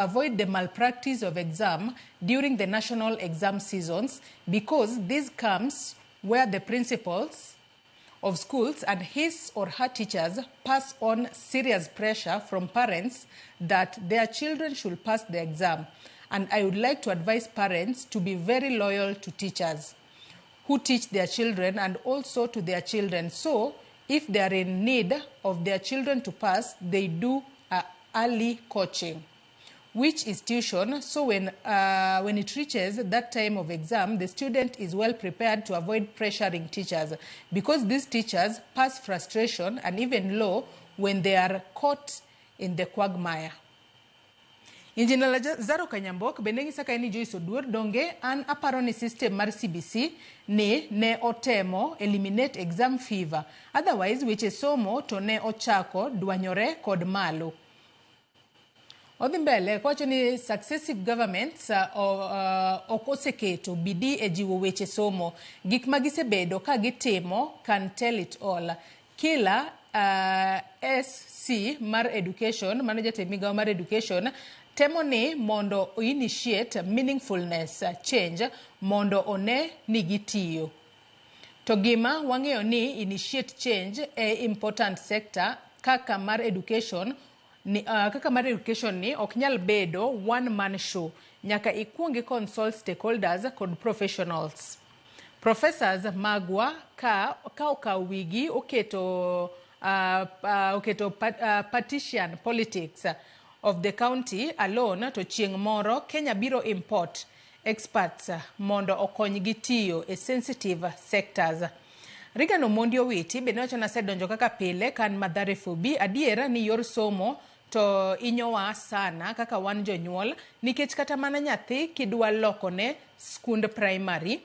Avoid the malpractice of exam during the national exam seasons, because this comes where the principals of schools and his or her teachers pass on serious pressure from parents that their children should pass the exam. And I would like to advise parents to be very loyal to teachers who teach their children and also to their children. So if they are in need of their children to pass, they do a early coaching, which is tuition. So when it reaches that time of exam, the student is well prepared to avoid pressuring teachers, because these teachers pass frustration and even low when they are caught in the quagmire. Engineer Zaro Kanyambok bende ng'isa ka ni Joyce Oduor donge an aparo ni system mar CBC ni ne otemo eliminate exam fever, otherwise weche somo to ne ochako dwanyore kod malo. Odhi mbele kowacho ni successive governments ok oseketo bidii e jiwo weche somo. Gik ma gisebedo ka gitimo can tell it all. Kila SC mar education, mano jatend migawo mar education, temo ni mondo initiate meaningfulness change mondo one ni gitiyo. To gima wang'eyo ni initiate change e important sector kaka mar education ni, kaka mar education ni ok nyal bedo one man show. Nyaka ikuong consult stakeholders kod professionals. Professors magwa ka okawo wigi oketo partisan politics of the county alone, to chieng' moro Kenya biro import experts mondo okonygi tiyo e sensitive sectors. Regan Omondi Owiti bende wacho nasedonjo kaka pile kan Mathare 4B. Adiera ni yor somo to inyowa sana kaka wan jonyuol, nikech kata mana nyathi kidwa lokone skund primary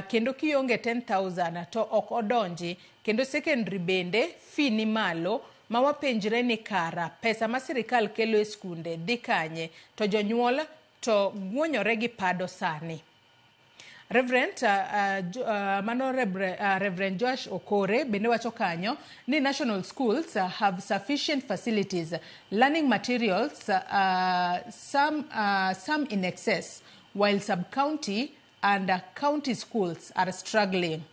kendo kionge 10,000 to ok odonji, kendo secondary bende fee ni malo, ma wapenjre ni kara pesa ma sirikal kelo e skunde dhi kanye, to jonyuol to guonyore gi pado sani. Reverend mano Reverend Josh Okore bende wacho kanyo ni national schools have sufficient facilities, learning materials, some in excess, while sub-county and county schools are struggling.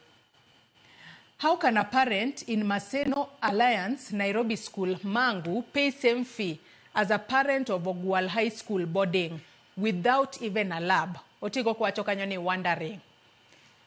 How can a parent in Maseno Alliance Nairobi School Mangu pay same fee as a parent of Ogwal High School boarding without even a lab? Otigo kwacho kanyo ni wondering.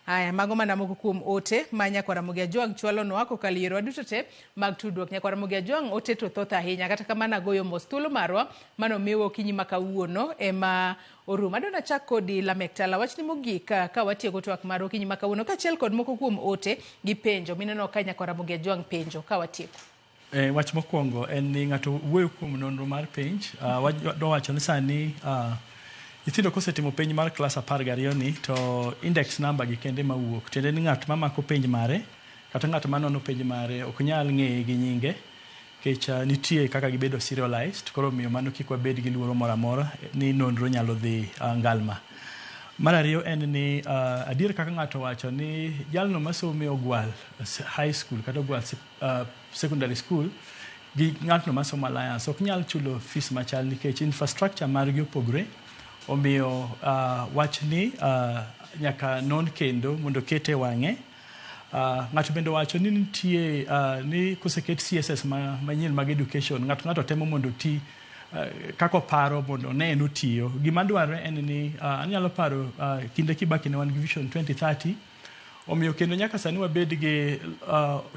Aya, mago mana moko kuom ote ma nyakwar Ramogi Ajwang' chwalonwa kokalo yorwa duto te mag tudruok. Nyakwar Ramogi Ajwang' ote to thoth ahinya, kata kamano agoyo mos thuolo marwa mano miwa okinyi ma kawuono ema orumo. Adwa nachak kodi, Lamek Tala, wachni mogik ka watieko twak mar okinyi ma kawuono kaachiel kod moko kuom ote gi penjo mineno ka nyakwar Ramogi Ajwang' penjo ka watieko. Wach mokwongo en ni ng'ato wuoyo kuom nonro mar penj. Wadwa wacho ni sani nyithindo kosetimo penj mar klas 12 ni to index number gi kende mawuok. Tiende ni ng'at mamako penj mare kata ng'at manono penj mare ok nyal ng'eye gi nyinge nikech nitie kaka gibedo serialized. Koro omiyo mano kik wabed gi luoro moro amora ni nonro nyalo dhi ngalma. Mar ariyo en ni adier kaka ng'ato wacho ni jalno masomo e Ogwal High School kata Ogwal Secondary School gi ng'atno masomo Alliance ok nyal chulo fees machal nikech infrastructure margi opogre. Omiyo wachni nyaka non kendo mondo kete e wang'e. Ng'ato bende owacho ni nitie ni koseket CSS manyien mag education, ng'ato ng'ato temo mondo oti kaka oparo mondo one ni otiyo. Gima dwarore en ni anyalo paro kinde Kibaki ne wan gi Vision 2030. Omiyo kendo nyaka sani wabed gi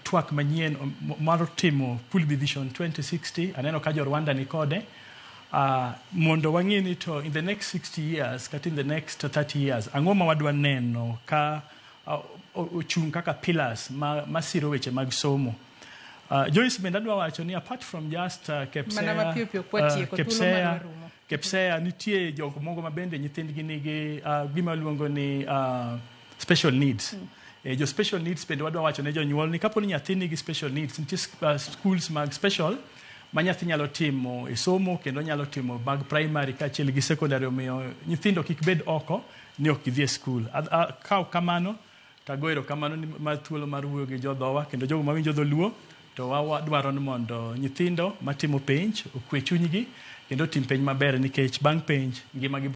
twak manyien mar timo Pulbi Vision 2060. Aneno ka jo Rwanda ni kode. Mondo wang'e ni to in the next 60 years kata in the next 30 years ang'o ma wadwa neno ka ochung' kaka pillars ma siro weche mag somo. Joyce, bende adwa wacho ni apart from just Mana mapiyo piyo kwatieko, thuolo KPSEA, marwa rumo. KPSEA nitie jok moko ma bende nyithindgi nigi gima luongo ni special needs. Jo special needs bende wadwa wacho ne jonyuol ni kapo ni nyathi nigi special needs, nitie schools mag special ma nyathi nyalo timo e somo kendo nyalo timo mag primary kaachiel gi secondary. Omiyo nyithindo kik bed oko ni ok gidhi e school. Ka ok kamano to ago erokamano ni mar thuolo mar wuoyo gi jodhowa kendo jogo mawinjo dholuo. To wadwaro ni mondo nyithindo matimo penj okwe chunygi kendo otim penj maber, nikech bang' penj ngimagi